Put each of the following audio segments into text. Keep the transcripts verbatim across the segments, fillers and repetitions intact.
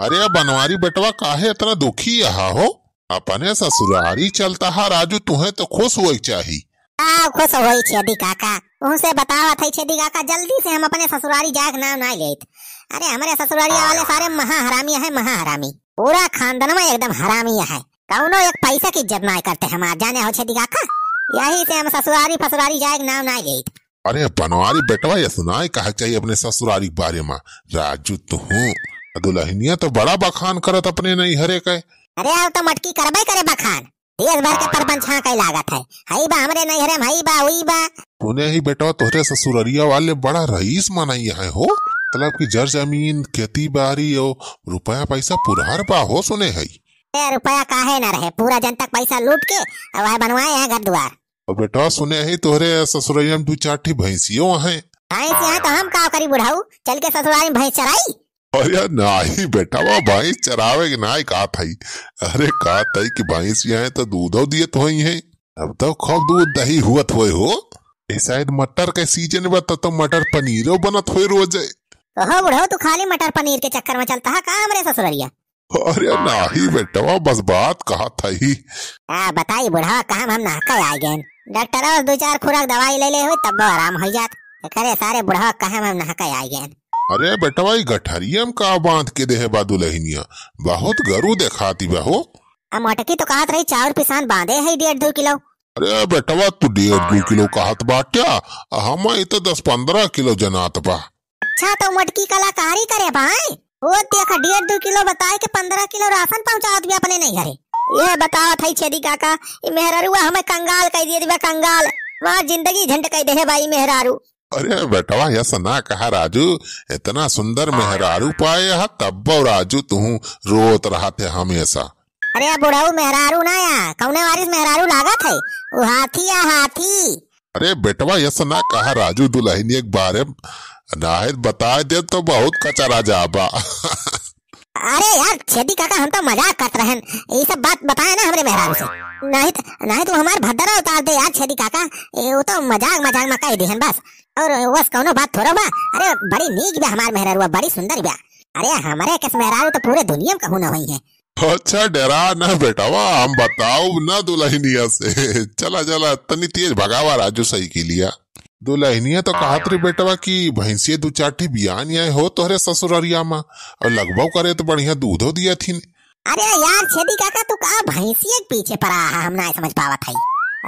अरे बनवारी बेटवा, काहे इतना दुखी अहा हो? अपने ससुरारी चलत हा राजू, तुहे तो खुश होए के चाही। का खुश होई छेदी काका, उनसे बतावत है छेदी काका, जल्दी से हम अपने ससुरारी जाए के नाम नाय लेत। अरे हमरे ससुरारिया वाले सारे महा हरामी है, महा हरामी। पूरा खानदान में एकदम हरामी है। कौनो एक पैसा की इज्जत नाय करते हमार, जाने हो छेदी काका। यही से हम ससुरारी फसुरारी जाए के नाम नाय लेत। अरे बनवारी बेटवा, ये सुनाए कहा चाहिए अपने ससुरारी के बारे में। राजू तुहूँ, दुलहिनिया तो बड़ा बखान करत अपने नैहरे के। अरे अब तो मटकी करबे करे बखान, देश भर के परपंच हाँ कहे लागत है, हई बा हमरे नैहरे में, हई बा, उई बा। सुने ही बेटवा, तोहरे ससुररिया वाले बड़ा रईस मनई है हो, मतलब कि जर जमीन, खेती बाड़ी और रुपया पैसा पुरहर बा हो, सुने है। ए, रुपया काहे ना रहे, पूरा जनता के पैसा लूट के अब वह बनवाए हैं घर दुआर। और बेटवा सुने ही तोहरे ससुररिया में दू चार ठी भैंसियों हैं। भैंस यहाँ तो हम का करी बुढ़ऊ, चल के ससुरारी में भैंस चराई। अरे नाही बेटवा, भैंस चरावे के नाही कहत हई। अरे कहत हई कि भैंस यहाँ तो दूधो दियत होई है, तब तो खूब दूध दही हुअत होए हो। ए, शायद मटर के सीजन बा, तब तो मटर पनीरो बनत होए रोजे। ओहो बुढ़ऊ, तू खाली मटर पनीर के चक्कर में चलत हा का हमरे ससुररिया? अरे नाही बेटवा, बस बात कहत हई। आ, बताई बुढ़वा, कहाँ हम नहके आ गए। डॉक्टर और दू चार खुराक दवाई ले ले हुई, तब आराम हो जात। करे सारे बुढ़वा, कहाँ हम नहके आ गए। अरे बेटवा, ई गठरिया में का बांध के देहे बा दुलहिनिया? बहुत गरू देखाती बा हो। आ मोटकी तो कहत रही चाउर पिसान बांधे है डेढ़ दू किलो। अरे बेटवा, तू डेढ़ दू किलो कहत बाट्या, हम ई तो दस पन्द्रह किलो जनात बा। अच्छा, तो मोटकी कलाकारी करे बा, हैं? वो देख, डेढ़ दू किलो बताए के पन्द्रह किलो राशन पहुंचावत भी अपने नहीं घरे। ये बतावत है छेदी काका, ई मेहरारुआ हमें कंगाल कह दिए दिबा, कंगाल। हमार जिंदगी झंड कह दे है भाई मेहरारू। अरे बेटवा, ऐसा ना कहा राजू, इतना सुंदर मेहरारू पाए हा, तब्बो राजू तुहूँ रोत रहत है हमेशा। अरे बुढ़ऊ मेहरारू ना या, कौने वारिस मेहरारू लागत है? वो हाथी या हाथी। अरे बेटवा, ऐसा ना कहा राजू, दुलहिनिया के बारे में, नाहित बताए दे तो बहुत कचरा जाबा। अरे यार छेदी काका, हम तो मजाक करत रहन, ये सब बात बताए ना हमरे मेहरारू से, नाहित, नाहित वो हमार भद्दरा उतार दे यार छेदी काका, ये वो तो मजाक मजाक में कह दिहन बस, और बस कौनो बात थोड़ो बा। अरे बड़ी नीक बा हमार मेहरारू, बड़ी सुंदर बा। अरे हमरे कस मेहरारू तो पूरे दुनिया में कहूँ ना होई है। अच्छा, डरा ना बेटवा, हम बताउब ना दुलहिनिया से। चला, चला, तनी तेज भगावा राजू साइकिलिया। दुलहिनिया तो कहत रही बेटवा कि भैंसिया दू चार ठी बियान आए हो तोहरे ससुररिया मा, और लगबो करे तो बढ़िया दूधो दिया थिन। अरे यार छेदी काका, तू का भैंसिया के पीछे पड़ा है, हम ना समझ पावत है।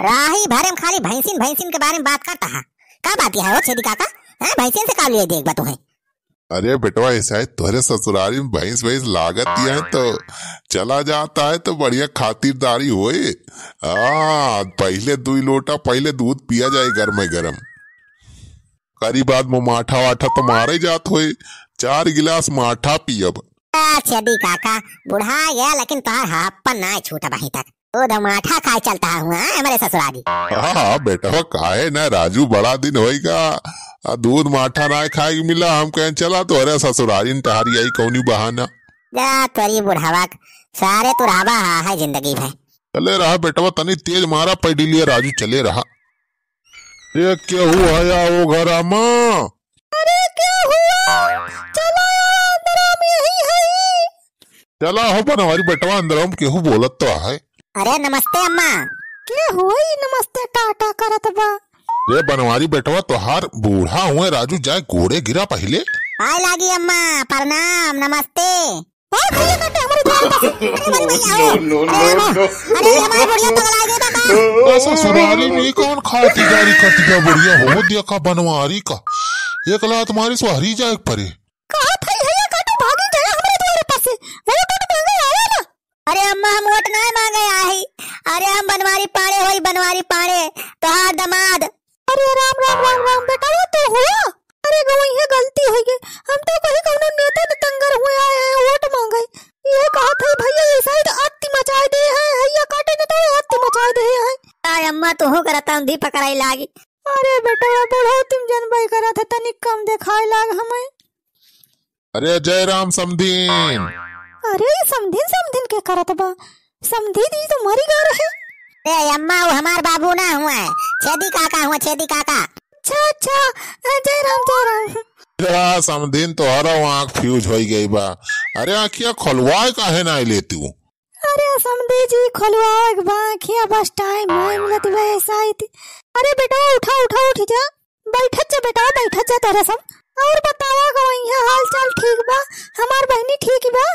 राही भरे में खाली भैंसिन भैंसिन के बारे में बात करता है। का बात है हो छेदी काका? हैं, भैंसिन से का लिए देख बा तुम्हें? अरे बेटवा, ऐसा है, तोहरे ससुरारी में भैंस, भैंस लागत ही है, तो चला जाता है, तो बढ़िया खातिरदारी होए। हाँ, पहले दुई लोटा, पहले दूध पिया जाए गरमे गरम। करी बाद में माठा वाठा तो मारे जात होए, चार गिलास माठा पियब। आ, छेदी काका, बुढ़ा गया, लेकिन तोहार हापन ना छूटा अभी तक। दूध माठा खाए चलता हुआ, हाँ, हमारे ससुरारी। हाँ, हाँ, बेटवा, काहे ना राजू, बड़ा दिन होइगा, आ, दूध माठा ना खाए के मिला, हम कहें चला तोहरे ससुरारी न टहरी आई कौनी बहाना। जा तोरी बुढ़ावा क, सारे तू रहबा हा, है जिंदगी भर। चले रहा बेटवा, तनी तेज मारा पैडिलिया राजू, चले रहा। ये केहू है या वो घरा मा? अरे, क्या हुआ? चला यार, अंदरा में यही है। चला हो बनवारी बेटवा, अंदरा में केहू बोलत तो है। अरे, नमस्ते अम्मा। क्या हुआ ई नमस्ते टाटा करत बा? रे बनवारी बेटवा, तोहार बूढ़ा हुए राजू, जाए गोड़े गिरा पहिले। पाए लागी अम्मा, प्रणाम, नमस्ते। और भैया काटे हमारे द्वार पर से। अरे हमारे भैया हो। No, no, अरे no, हो। No। अरे हमारे बुढ़िया पगला गया था का? ए ससुरारी में कौन खातिरदारी करती है बुढ़िया हो? देखा बनवारी का। एक लात मारी सो हरी जाए परे। कहा था भैया काटे भागी गया हमारे द्वार पर से। वोट वोट मांगे आया ना। अरे अम्मा हम वोट ना मांगे आई। अरे हम बनवारी पाड़े होई, बनवारी पाड़े। तोहार दमाद। अरे राम, राम, राम, राम, बेटा, वो तो हुआ। अरे गवई है, गलती होई गई। हम तो कहीं कौनो नेता न तंगर हुए आए हैं वोट मांगे। ये कहा था भैया, ये साइड आत्ती मचाए दे हैं, हैया काटे ने तो आत्ती मचाए दे हैं। आय अम्मा, तू हो करता उंधी पकड़ाई लागी। अरे बेटा, बुढ़ऊ तुम जनबाई करा था, तनिक कम देखाए लाग हमें। अरे जय राम समधीन। अरे ई समधीन समधीन के करत बा? समधी जी तो मरी गए रहे। ए अम्मा, वो हमार बाबू ना हुआ है, छेदी काका हुआ, छेदी काका। अच्छा, अच्छा, अ, जय राम, जय राम। या समधिन, तोहरा आँख fuse होइ गई बा। अरे, आँखिया खोलवाए काहे नाहीं लेतिउ? अरे समधी जी, खोलवाए के बा आँखिया, बस time नाहीं मिलत बा, ऐसा ही थी। अरे बेटा, उठा, उठा, उठ जा, बैठत जा बेटा, बैठत जा तोहरा सब। और बतावा, गवैया, हाल चाल ठीक बा? हमार बहिनी ठीक बा?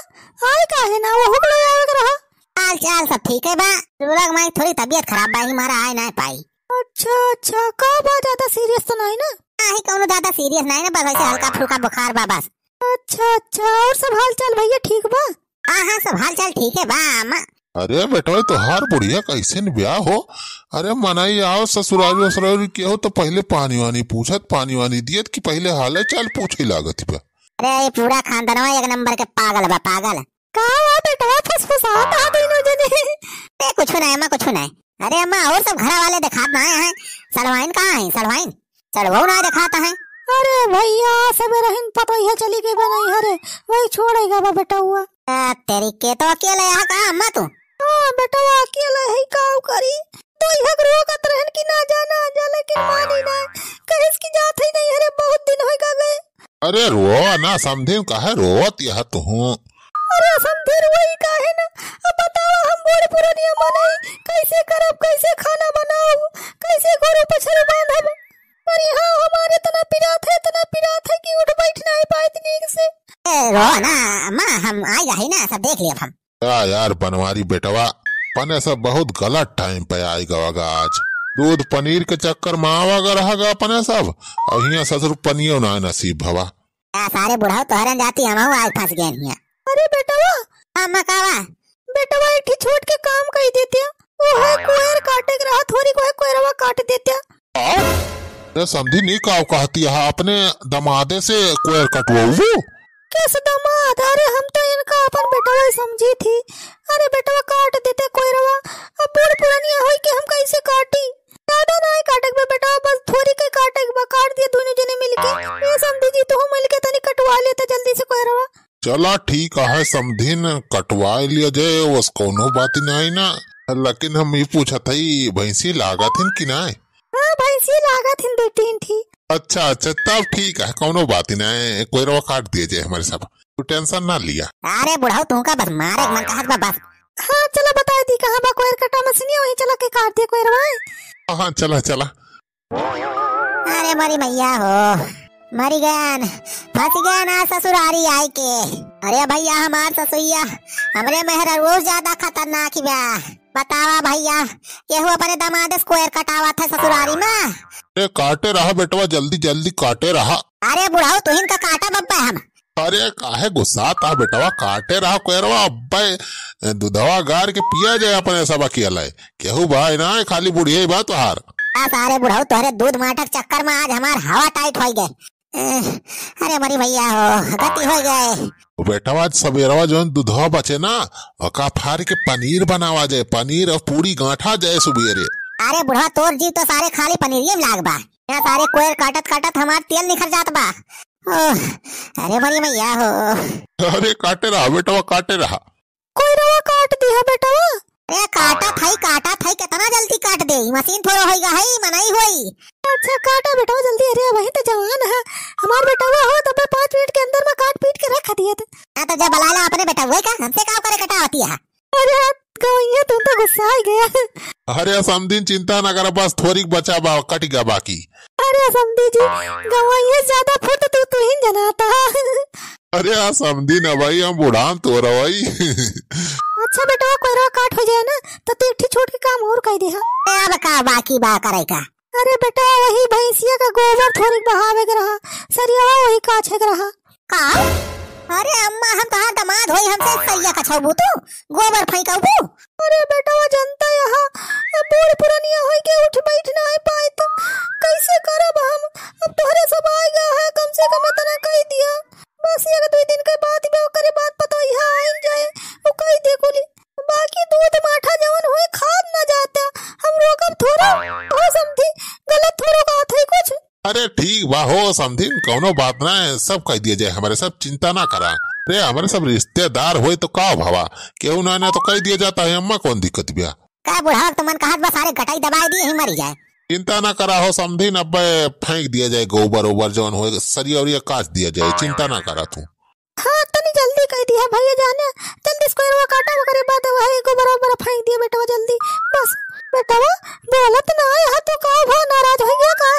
आए काहे ना, वहू के ले आवे के रहा। हाल चाल सब ठीक है बा, दुर्गा माई थोड़ी तबीयत खराब बा, ही मारा आए ना पाई। अच्छा, अच्छा, का बा, ज्यादा serious तो नाहीं ना? नाहीं, कौनो ज्यादा serious नाहीं ना, बस ऐसे हल्का फुल्का बुखार बा बस। अच्छा, अच्छा, और सब हाल चाल भैया ठीक बा? हाँ, हाँ, सब हाल चाल ठीक है बा, अम्मा। अरे बेटवा, तोहार बुढ़िया कैसे न ब्याह हो? अरे मनई आओ ससुरारी वसुरारी के हो तो पहले पानी वानी पूछत, पानी वानी दियत कि पहले हाल चाल पूछे लागत बा? अरे ये पूरा खानदानवा एक नंबर के पागल बा, पागल। का हुआ बेटवा, फुसफुसात हा दोनों जने? ए, कुछ नाहीं अम्मा, कुछ नाहीं। अरे अम्मा, और सब घरा वाले देखात ना आए हैं। सड़वाइन कहाँ है, सड़वाइन? सड़वो ना देखात है। अरे भैया, सबेरहिन पतोहिया चली गई बा नैहरे, वही छोड़ेगा बा बेटवा। आ, तेरी के, तो अकेले यहाँ का अम्मा तू? हाँ बेटवा, अकेले ही काऊ करी। तो यह रोकत रहन कि ना जाना जा, लेकिन मानी ना, कहिस कि जात ही नैहरे, बहुत दिन होइगा गए। अरे रोवा ना समधिन, काहे रोवत यह तुहूँ? अरे समधिन, रोई काहे ना? अब बतावा, हम बूढ़ पुरनिया मनई, कैसे करब, कैसे खाना बनाऊ, कैसे गोरू पछरू बांधब? और यहाँ हमारे इतना पिरात है, इतना पिरात है कि उठ बैठ नाहीं पाइत नीक से। ए, रोवा ना, अम्मा, हम आइ जाही ना, सब देख लियब हम। का यार बनवारी बेटवा, अपने सब बहुत गलत time पे आइ गवा गा आज। दूध पनीर के चक्कर में आवा गा रहा गा अपने सब, और हियाँ ससुर पनियो ना नसीब भवा। का सारे बुढ़ऊ तोहरे जाती हमहू आज फंस गए हियाँ। अरे बेटवा। हाँ, अम्मा का बा? बेटवा एक ठे छोट के काम कइ देते, वो है कोयर काटे के रहा, थोरी को है कोयरवा काट देते। अरे समधिन, ई का कहती है, अपने दमादे से कोयर कटवाऊ? कैसे दमाद? अरे हम तो इनका अपन बेटवा ही समझी थी। अरे बेटवा काट देते कोयरवा, अब बूढ़ पुरनिया होई के हम कैसे काटी? ज्यादा नाहीं काटे के बा बेटवा, बस थोरी के काटे के बा, काट दिया दोनों जने मिलके। ए समधी जी, तू मिलके तनी कटवा लेते जल्दी से कोयरवा। चला ठीक है समधिन, कटवा लिया जाए, बस कौनो बात नाहीं ना। लेकिन हम ई पूछत हई, भैंसी लागत हिन कि नाहीं? हाँ, भैंसी लागत हिन दो तीन ठी। अच्छा, अच्छा, तब ठीक है, कौनो बात ही नाहीं, कोयरवा काट दिया जाए हमारे सब, तू tension ना लिया। अरे बुढ़ऊ, तू का बस मारे के मन कहत बा बस। हाँ, चला बताइ दी कहाँ बा कोयर कटा मशीनिया, वहीं चला के काट दिया कोयरवा। हाँ, हाँ, चला, चला। अरे मरी मैया हो, मरी गया न, फंस गया ना ससुरारी आइ के। अरे भैया, हमार ससुइया, हमरे मेहरा रोज ज्यादा खतरनाक बा। बतावा भैया, केहू अपने दमाद से कोयर कटावत है ससुरारी में? अरे काटे रहा बेटवा, जल्दी जल्दी काटे रहा। अरे बुढ़ऊ, तुहिन का काटा बब्बे हम। अरे काहे गुस्सात हा बेटवा, काटे रहा कोयरवा, अब्बे दुधवा गार के पिया जाए अपने सब अकेले। केहू बा ना, खाली बुढ़िया ही बा तोहार। आ सारे बुढ़ऊ, तोहरे दूध माठा के चक्कर में आज हमार हवा tight होइ गए। ए, अरे मरी भैया हो, गति होइ गए। ओ बेटवा, आज सबेरवा जौन दुधवा बचे ना, ओका फार के पनीर बनावा जाए, पनीर और पूड़ी गांठा जाए सुबेरे। अरे बुढ़वा, तोर जीव तो सारे खाली पनीरिये में लाग बा। यहाँ सारे कोयर काटत काटत हमार तेल निखर जात बा। ओह, अरे मरी मैया हो। अरे काटे रहा बेटवा, काटे रहा। कोयरवा काट दिहा बेटवा। अरे काटा थाई, काटा थाई, कितना जल्दी काट दे, ई मशीन थोड़ो होइगा है, मनई होई। अच्छा काटा बेटवा जल्दी, अरे वही तो जवान है हमार बेटवा हो, तब पाँच मिनट के अंदर में काट पीट के रख दिए तो। हाँ तो जब बलाला अपने बेटवा का, हमसे का करे कटावती है। अरे गवैया, तू तो गुस्सा आ गया। अरे समधिन चिंता ना करा, बस थोड़ी बचा बा, कट गया बाकी। अरे समधी जी, गवैया ज्यादा फुट तू, तू ही जनाता। अरे आ समधी ना भाई, हम बुढ़ान तो रवाई। अच्छा बेटवा, कोयरा काट हो जाए ना, तो तू एक ठे छोट के काम और कह दे हा। अब का बाकी बा करे का? अरे बेटवा, वही भैंसिया का गोबर थोड़ी बहावे के रहा, सरियावा वही काछे के रहा। का? अरे अम्मा, हम तोहार दामाद होई, हमसे सरिया कछौबू तू? गोबर फेंकबू? अरे बेटवा, जनता यहाँ अब बूढ़ पुरनिया होई के उठ बैठ ना पाए तो कैसे करब हम? अब तोहरे सब आए गया है, कम से कम इतना कह दिया। बस एक दो दिन के बाद बे ओकरे बाद पता यहाँ आइन जाए, वो कह दे कुली। बाकी दूध माठा जवन होए खाद ना जाता, हम रोकब थोड़ा। हो समधी, गलत थोड़ो कहत है कुछ। अरे ठीक बा हो समधिन, कौनो बात ना है, सब कह दिया जाए हमारे, सब चिंता ना करा। रे हमारे सब रिश्तेदार होए तो का भवा, केहू ना ना तो कह दिया जाता है अम्मा, कौन दिक्कत बिया? का बुढ़ावा के तो मन कहत बा सारे गटाई दबाए दिए ही मरी जाए। चिंता ना करा हो समधिन, अब्बे फेंक दिया जाए गोबर ओबर जौन होए, सरिया उरिया काच दिया जाए, चिंता ना करा तू। हाँ, तनी जल्दी कइ दिया भइया जाने, जल्दी से कोइरवा काटा, ओकरे बाद वही गोबर ओबर फेंक दिया बेटवा जल्दी। बस बेटवा, बोलत ना है, तू का भा नाराज होइ गया का?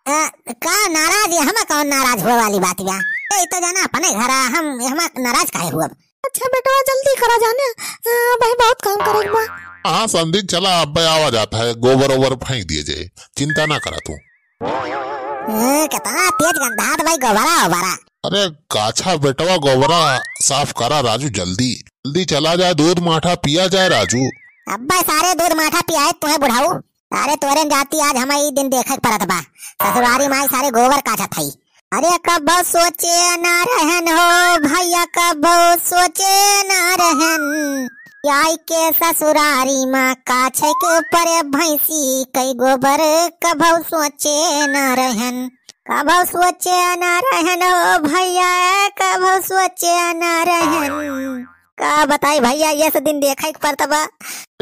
अ, का नाराज है? हमा कौन नाराज होए वाली बात बा? ए, ई तो जाना अपने घर आ, हम, हमा नाराज काहे हुआ? अच्छा बेटवा, जल्दी करा जाने, अ, भाई बहुत काम करे के बा। हाँ समधिन, चला अब्बे आवा जात है, गोबर ओबर फेंक दिया जाए, चिंता ना करा तू। ए, कितना तेज गंधात भाई गोबरा ओबरा। अरे काछा बेटवा, गोबरा साफ करा राजू, जल्दी जल्दी चला जाए, दूध माठा पिया जाए राजू। अब्बे सारे दूध माठा पियाए तुहे बुढ़ऊ। अरे तोरे जाति आज हमें ई दिन देखे के परत बा। ससुरारी माई सारे गोबर काछत हई। अरे कबो सोचे ना रहन हो भइया, कबो सोचे ना रहन। आई के ससुरारी मा काछे के परे भैंसी कई गोबर, कबो सोचे ना रहन। कबो सोचे ना रहन हो भइया, कबो सोचे ना रहन। का बताई भइया, ये से दिन देखे के परत बा।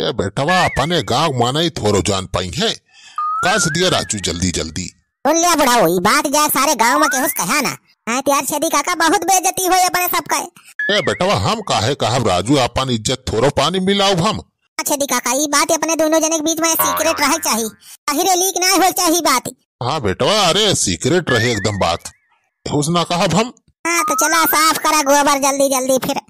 ए बेटवा, अपने गाँव मनई थोरो जान पाई है। काछ दिया राजू जल्दी जल्दी। सुन लिया बुढ़ऊ, ई बात जाए सारे गाँव मा केहू से कहा ना। नाहीं तो यार छेदी काका बहुत बेइज्जती होई अपने सबका। ए बेटवा, हम काहे कहब राजू, अपन इज्जत थोरो पानी मिलाउब हम। हाँ छेदी काका, ई बात अपने दोनों जने के बीच मा सीक्रेट रहे चाही। बाहिरे लीक ना होए चाही बात। हाँ बेटवा, अरे सीक्रेट रहे एकदम बात। केहू से ना कहब हम। हाँ तो चला साफ करा गोबर जल्दी जल्दी फिर।